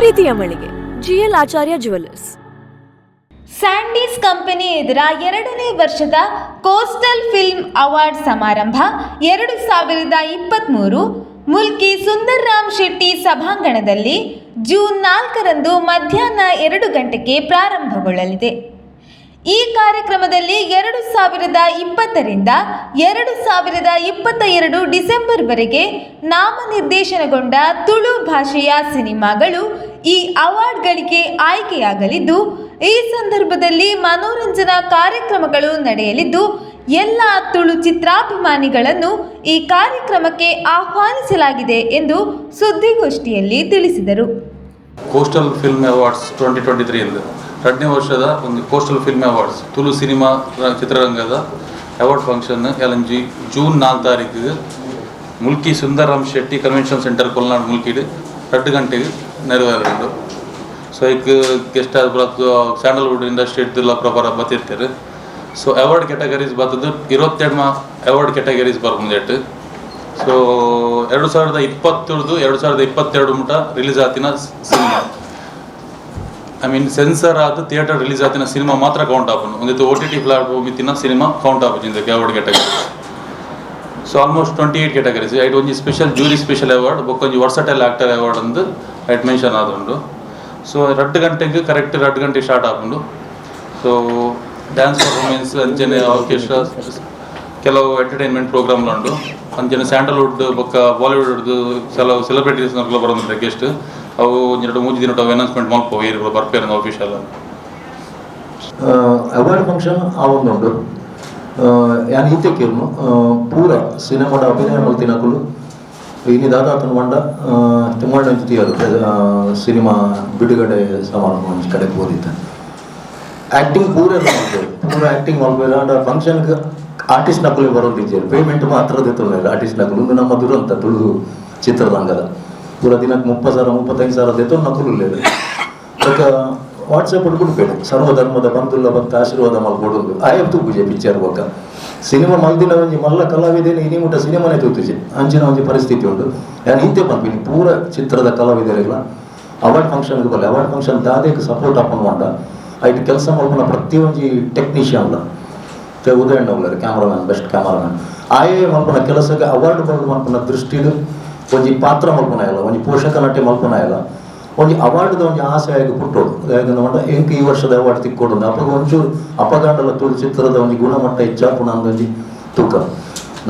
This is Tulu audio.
ಪ್ರೀತಿಯ ಮಳಿಗೆ, ಜಿಎಲ್ ಆಚಾರ್ಯ ಜುವೆಲ್ಲರ್ಸ್. ಸ್ಯಾಂಡೀಸ್ ಕಂಪನಿ ಎದುರ ಎರಡನೇ ವರ್ಷದ coastal film award ಸಮಾರಂಭ 2023 ಮುಲ್ಕಿ ಸುಂದರ್ರಾಮ್ ಶೆಟ್ಟಿ ಸಭಾಂಗಣದಲ್ಲಿ ಜೂನ್ 4ರಂದು ಮಧ್ಯಾಹ್ನ 2 ಗಂಟೆಗೆ ಪ್ರಾರಂಭಗೊಳ್ಳಲಿದೆ. ಈ ಕಾರ್ಯಕ್ರಮದಲ್ಲಿ 2020ರಿಂದ 2022 ಡಿಸೆಂಬರ್ವರೆಗೆ ನಾಮನಿರ್ದೇಶನಗೊಂಡ ತುಳು ಭಾಷೆಯ ಸಿನಿಮಾಗಳು ಈ ಅವಾರ್ಡ್ಗಳಿಗೆ ಆಯ್ಕೆಯಾಗಲಿದ್ದು, ಈ ಸಂದರ್ಭದಲ್ಲಿ ಮನೋರಂಜನಾ ಕಾರ್ಯಕ್ರಮಗಳು ನಡೆಯಲಿದ್ದು, ಎಲ್ಲ ತುಳು ಚಿತ್ರಾಭಿಮಾನಿಗಳನ್ನು ಈ ಕಾರ್ಯಕ್ರಮಕ್ಕೆ ಆಹ್ವಾನಿಸಲಾಗಿದೆ ಎಂದು ಸುದ್ದಿಗೋಷ್ಠಿಯಲ್ಲಿ ತಿಳಿಸಿದರು. Coastal film awards 2023 ಎಂದು ಎರಡನೇ ವರ್ಷದ ಒಂದು coastal film awards, Tulu cinema ಚಿತ್ರರಂಗದ ಅವಾರ್ಡ್ ಫಂಕ್ಷನ್ ಎಲ್ಲಂಜಿ ಜೂನ್ 4 ತಾರೀಕಿಗೆ ಮುಲ್ಕಿ ಸುಂದರರಾಮ್ ಶೆಟ್ಟಿ ಕನ್ವೆನ್ಷನ್ ಸೆಂಟರ್, ಕೊಲ್ನಾಡ್, ಮುಲ್ಕಿಡ್ 2 ಗಂಟೆಗೆ ನೆರವೇರುಂಡು. ಸೊ ಈಗ ಗೆಸ್ಟ್ ಆದ ಸ್ಯಾಂಡಲ್ವುಡ್ ಇಂಡಸ್ಟ್ರಿ ಇದ್ದಿಲ್ಲ ಪ್ರಕಾರ ಬತ್ತಿರ್ತಾರೆ. So award categories ಬರ್ತದ್ದು, 22 award categories ಬರ್ಬಂದೇಟು. So 2020ರ್ದು 2022 ಮುಟ release ಆತಿನ cinema, I mean, sensor ಆದ ಥಿಯೇಟರ್ ರಿಲೀಸ್ ಆತಿನ ಸಿನಿಮಾ ಮಾತ್ರ ಕೌಂಟ್ ಆಪುಂಡು. ಒಂದಿತ್ತು ಒಟಿಟಿ ಪ್ಲಾಟ್ಫಾರ್ಮ್ ಇತ್ತಿನ ಸಿನಿಮಾ ಕೌಂಟ್ ಆಪುಜಿ award category. So almost 28 categories. ಐಟ್ ಒಂಜಿ special jury special award, ಬೊಕ್ಕೊಂಜಿ versatile actor award ಅಂದು ಐಟ್ ಮೆನ್ಷನ್ ಆದುಂಡು. ಸೊ 2 ಗಂಟೆಗೆ, ಕರೆಕ್ಟ್ 2 ಗಂಟೆಗೆ ಸ್ಟಾರ್ಟ್ ಆಪುಂಡು. So dance performance, ಅಂಚನೆ ಆರ್ಕೆಸ್ಟ್ರಾ, ಕೆಲವು ಎಂಟರ್ಟೈನ್ಮೆಂಟ್ ಪ್ರೋಗ್ರಾಮ್ಲು ಉಂಡು. ಅಂಚನೆ ಸ್ಯಾಂಡಲ್ವುಡ್ ಬೊಕ್ಕ ಬಾಲಿವುಡ್ ಕೆಲವು ಸೆಲೆಬ್ರಿಟೀಸ್ ಬರೋದುಂಟು ಗೆಸ್ಟ್. ಅವು ಒಂಜೆರಡು ಮೂಜಿ ದಿನ ಅನೌನ್ಸ್ಮೆಂಟ್ ಮಲ್ಪ, ಏರು ಬರ್ಪೇರು official. Award function ಆವೊಂದುಂಡು. ಯಾನ್ ಈತೆ ಕೇರ್ನು, ಪೂರ ಸಿನಿಮಾಡ ಅಭಿನಯ ಮಲ್ತಿನಕುಲು ಇನಿ ದಾದಾತನ ಪಂಡ ತಿಮ್ಮಣ್ಣ ತೀಯರು ಸಿನಿಮಾ ಬಿಡುಗಡೆ ಸಮಾರಂಭ ಒಂಜಿ ಕಡೆ ಪೋದಿತ್ತೆ. ಆ್ಯಕ್ಟಿಂಗ್ ಪೂರ ಮಲ್ಪೆರ್, ಪೂರ ಆ್ಯಕ್ಟಿಂಗ್ ಮಲ್ಪೆರ್. ಆಂಡ ಫಂಕ್ಷನ್ಗೆ ಆರ್ಟಿಸ್ಟ್ ನಕುಲೆ ಬರೋದಿಜ್ಜೆರ್, ಪೇಮೆಂಟ್ ಮಾತ್ರ ದೆತ್ತೊಂದೆರ್ ಆರ್ಟಿಸ್ಟ್ ನಕುಲು. ಉಂದು ನಮ್ಮ ದುರಂತ ತುಳು ಚಿತ್ರರಂಗದ. ಪೂರ ದಿನಕ್ಕೆ 30,000, 35,000 ದೆತ್ತೊಂದು ನಕುಲು ಉಲ್ಲೆರ್. ಬೊಕ್ಕ ವಾಟ್ಸಪ್ ಕೊಡ್ಬೇಡ, ಸರ್ವಧರ್ಮದ ಬಂಧುಲ್ಲ ಬಂತ ಆಶೀರ್ವಾದ ಮಲ್ಪೊಡು. ಆಯೆ ತೂಪುಜೆ ಪಿಕ್ಚರ್. ಬೊಕ್ಕ ಸಿನಿಮಾ ಮಲ್ದಿನ ಒಂಜಿ ಮಲ್ಲ ಕಲಾವಿದೇನೆ ಇನಿ ಮುಟ್ಟ ಸಿನಿಮಾನೇ ತೂತುಜೆ. ಅಂಚಿನ ಒಂಜಿ ಪರಿಸ್ಥಿತಿ ಉಂಟು. ಯಾನ್ ಈತೆ ಪನ್ಪಿನಿ, ಪೂರ ಚಿತ್ರದ ಕಲಾವಿದರಿಗಳ ಅವಾರ್ಡ್ ಫಂಕ್ಷನ್ಗೆ ಬರಲಿ. ಅವಾರ್ಡ್ ಫಂಕ್ಷನ್ ದಾದೇಕ್ ಸಪೋರ್ಟ್ ಆಪುಂಡು ಪಂಡ, ಐಟ್ ಕೆಲಸ ಮಲ್ಪುನ ಪ್ರತಿಯೊಂಜಿ ಟೆಕ್ನಿಷಿಯನ್ಲ, ಉದಯಣ್ಣ ಉಲ್ಲೆರ್ cameraman, best cameraman, ಆಯೆ ಮಲ್ಪುನ ಕೆಲಸಕ್ಕೆ ಅವಾರ್ಡ್ ಬರೋದು ಮಲ್ಪುನ ದೃಷ್ಟಿಡ್ ಒಂಜಿ ಪಾತ್ರ ಮಲ್ಪುನ ಇಲ್ಲ, ಒಂಜಿ ಪೋಷಕ ನಟೆ ಮಲ್ಪುನ ಇಲ್ಲ, ಒಂಜಿ ಅವಾರ್ಡ್ದ ಒಂಜಿ ಆಸೆ ಆಗಿ ಪುಟ್ಟೋಡು. ದಾಯೆಗಂದ್ ಪಂಡ ಎಂಕ್ ಈ ವರ್ಷದ ಅವಾರ್ಡ್ ತಿಕ್ಕೊಡು, ಅಪಗ ಒಂಚೂರು ಅಪಗಾಂಡಲ ತುಳು ಚಿತ್ರದ ಒಂಜಿ ಗುಣಮಟ್ಟ ಹೆಚ್ಚಾಪುನ ಒಂಜಿ ತೂಕ.